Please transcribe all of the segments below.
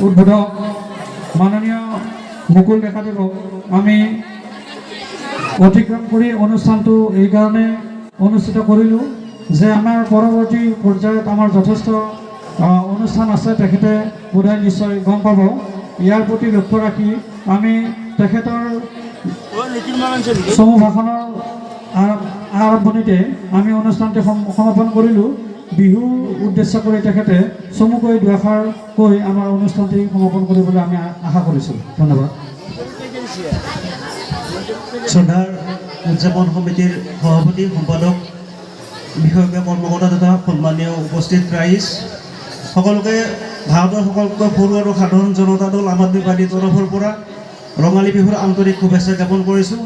উদ্বোধক মাননীয় মুকুল ডেকাদেৱক আমি অতিক্ৰম কৰি অনুষ্ঠানটো এইকাৰণে অনুষ্ঠিত কৰিলোঁ যে আমাৰ পৰৱৰ্তী পৰ্যায়ত আমাৰ যথেষ্ট অনুষ্ঠান আছে। তেখেতে বোধহয় নিশ্চয় গম পাব। ইয়াৰ প্ৰতি লক্ষ্য ৰাখি আমি তেখেতৰ চমু ভাষণৰ আৰম্ভণিতে আমি অনুষ্ঠানটি সমাপন কৰিলোঁ। বিহুৰ উদ্দেশ্য কৰি তেখেতে চমুকৈ দুআষাৰ কৈ আমাৰ অনুষ্ঠানটি সমাপন কৰিবলৈ আমি আশা কৰিছোঁ। ধন্যবাদ। শ্ৰদ্ধাৰ উদযাপন সমিতিৰ সভাপতি, সম্পাদক, বিষয়ববীয়া, কৰ্মকৰ্তা তথা সন্মানীয় উপস্থিত ৰাইজ সকলোকে ভাৰতৰ সকলোতকৈ সৰু আৰু সাধাৰণ জনতা দল আম আদমি পাৰ্টীৰ তৰফৰ পৰা ৰঙালী বিহুৰ আন্তৰিক শুভেচ্ছা জ্ঞাপন কৰিছোঁ।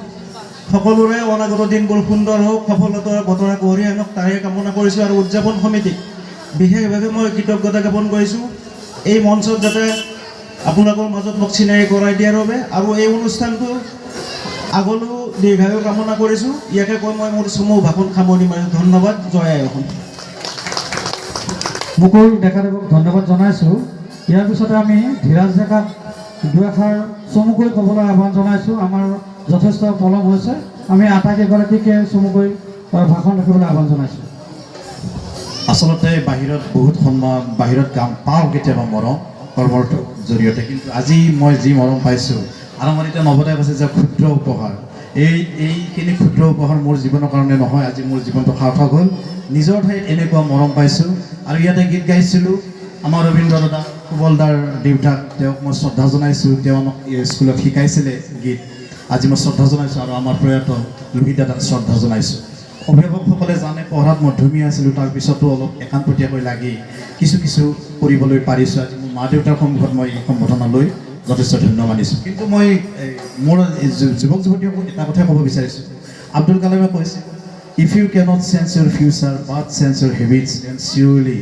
সকলোৰে অনাগত দিনবোৰ সুন্দৰ হওক, সফলতাৰ বতৰা কঢ়িয়াই আনক, তাৰে কামনা কৰিছোঁ। আৰু উদযাপন সমিতিক বিশেষভাৱে মই কৃতজ্ঞতা জ্ঞাপন কৰিছোঁ, এই মঞ্চত যাতে আপোনালোকৰ মাজত মোক চিনাকি কৰাই দিয়াৰ বাবে আৰু এই অনুষ্ঠানটো আগলৈও দীৰ্ঘায়ু কামনা কৰিছোঁ। ইয়াকে কৈ মই মোৰ চমু ভাষণ সামৰণি মাৰিছোঁ। ধন্যবাদ। জয় আই অসম। মুকুল ডেকাদেৱক ধন্যবাদ জনাইছোঁ। ইয়াৰ পিছতে আমি ধীৰাজ ডেকাক দুআষাৰ চমুকৈ ক'বলৈ আহ্বান জনাইছোঁ। আমাৰ যথেষ্ট পলম হৈছে। আমি আটাইকেইগৰাকীকে চমুকৈ ভাষণ ৰাখিবলৈ আহ্বান জনাইছোঁ। আচলতে বাহিৰত বহুত সন্মান, বাহিৰত কাম পাওঁ কেতিয়াবা মৰম কৰ্মৰ জৰিয়তে, কিন্তু আজি মই যি মৰম পাইছোঁ, আৰম্ভণিতে নৱদাই কৈছে যে ক্ষুদ্ৰ উপহাৰ, এইখিনি ক্ষুদ্ৰ উপহাৰ মোৰ জীৱনৰ কাৰণে নহয়। আজি মোৰ জীৱনটো সাৰ্থক হ'ল। নিজৰ ঠাইত এনেকুৱা মৰম পাইছোঁ। আৰু ইয়াতে গীত গাইছিলোঁ আমাৰ ৰবীন্দ্ৰ দাদা, সুবলদাৰ দেউতাক, তেওঁক মই শ্ৰদ্ধা জনাইছোঁ। তেওঁ আমাক এই স্কুলত শিকাইছিলে গীত। আজি মই শ্ৰদ্ধা জনাইছোঁ আৰু আমাৰ প্ৰয়াত লোহিত দাদাক শ্ৰদ্ধা জনাইছোঁ। অভিভাৱকসকলে জানে, পঢ়াত মধ্যমীয়া আছিলোঁ। তাৰপিছতো অলপ একাণপতীয়াকৈ লাগি কিছু কিছু কৰিবলৈ পাৰিছোঁ। আজি মোৰ মা দেউতাৰ সন্মুখত মই এই সম্বৰ্ধনা লৈ যথেষ্ট ধন্য মানিছোঁ। কিন্তু মই এই, মোৰ এই যুৱক যুৱতীসকলক এটা কথাই ক'ব বিচাৰিছোঁ। আব্দুল কালামে কৈছে, "if U cannot change your future but change your habits, then cheerily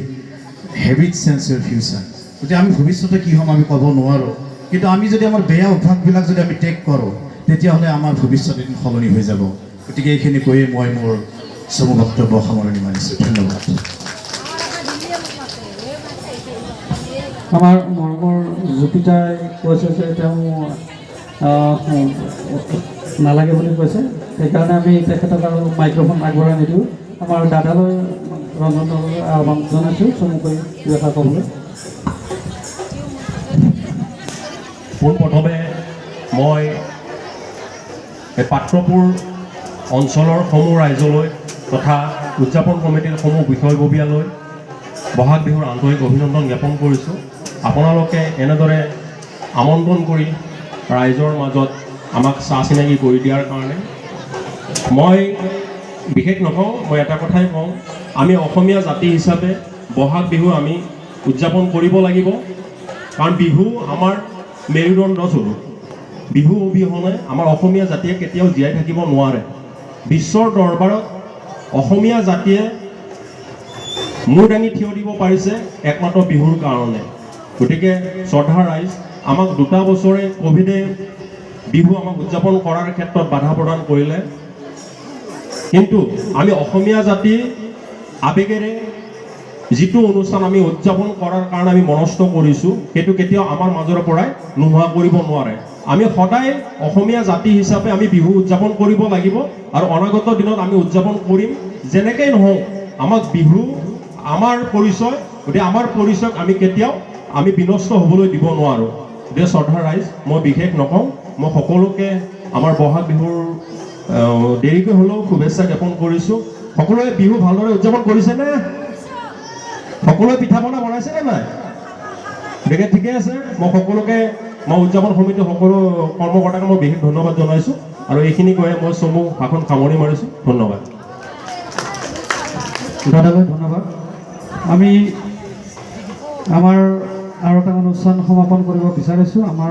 habits change your future." গতিকে আমি ভৱিষ্যতে কি হ'ম আমি ক'ব নোৱাৰোঁ, কিন্তু আমি যদি আমাৰ বেয়া অভ্যাসবিলাক যদি আমি ত্যাগ কৰোঁ, তেতিয়াহ'লে আমাৰ ভৱিষ্যত এদিন সলনি হৈ যাব। গতিকে এইখিনি কৈয়ে মই মোৰ চমু বক্তব্য সামৰণি মাৰিছোঁ। ধন্যবাদ। আমাৰ মৰমৰ জুপিতাই কৈছে যে তেওঁ নালাগে বুলি কৈছে। সেইকাৰণে আমি তেখেতক আৰু মাইক্ৰফোন আগবঢ়াই নিদিওঁ। আমাৰ দাদালৈ, ৰঞ্জন দাদালৈ আহ্বান জনাইছোঁ চমুকৈ দুআষাৰ ক'বলৈ। পোনপ্ৰথমে মই এই পাত্ৰপুৰ অঞ্চলৰ সমূহ ৰাইজলৈ তথা উদযাপন কমিটিৰ সমূহ বিষয়ববীয়ালৈ বহাগ বিহুৰ আন্তৰিক অভিনন্দন জ্ঞাপন কৰিছোঁ। আপোনালোকে এনেদৰে আমন্ত্ৰণ কৰি ৰাইজৰ মাজত আমাক চা চিনাকি কৰি দিয়াৰ কাৰণে। মই বিশেষ নকওঁ, মই এটা কথাই কওঁ, আমি অসমীয়া জাতি হিচাপে বহাগ বিহু আমি উদযাপন কৰিব লাগিব, কাৰণ বিহু আমাৰ মেৰুদণ্ড স্বৰূপ। বিহু অবিহনে আমাৰ অসমীয়া জাতিয়ে কেতিয়াও জীয়াই থাকিব নোৱাৰে। বিশ্বৰ দৰবাৰত অসমীয়া জাতিয়ে মূৰ দাঙি থিয় দিব পাৰিছে একমাত্ৰ বিহুৰ কাৰণে। গতিকে শ্ৰদ্ধাৰ ৰাইজ, আমাক 2টা বছৰে ক'ভিডে বিহু আমাক উদযাপন কৰাৰ ক্ষেত্ৰত বাধা প্ৰদান কৰিলে, কিন্তু আমি অসমীয়া জাতি আৱেগেৰে যিটো অনুষ্ঠান আমি উদযাপন কৰাৰ কাৰণে আমি মনস্থ কৰিছোঁ, সেইটো কেতিয়াও আমাৰ মাজৰ পৰাই নোহোৱা কৰিব নোৱাৰে। আমি সদায় অসমীয়া জাতি হিচাপে আমি বিহু উদযাপন কৰিব লাগিব আৰু অনাগত দিনত আমি উদযাপন কৰিম। যেনেকেই নহওক, আমাক বিহু আমাৰ পৰিচয়। গতিকে আমাৰ পৰিচয়ক আমি কেতিয়াও আমি বিনষ্ট হ'বলৈ দিব নোৱাৰোঁ। গতিকে শ্ৰদ্ধাৰ ৰাইজ, মই বিশেষ নকওঁ। মই সকলোকে আমাৰ বহাগ বিহুৰ দেৰিকৈ হ'লেও শুভেচ্ছা জ্ঞাপন কৰিছোঁ। সকলোৱে বিহু ভালদৰে উদযাপন কৰিছেনে? সকলোৱে পিঠা পনা বনাইছেনে নাই? গতিকে ঠিকে আছে। মই সকলোকে, মই উদযাপন সমিতিৰ সকলো কৰ্মকৰ্তাকে মই বিশেষ ধন্যবাদ জনাইছোঁ আৰু এইখিনি কৈয়ে মই চমু ভাষণ সামৰণি মাৰিছোঁ। ধন্যবাদ। দাদালৈ ধন্যবাদ। আমি আমাৰ আৰু এটা অনুষ্ঠান সমাপন কৰিব বিচাৰিছোঁ। আমাৰ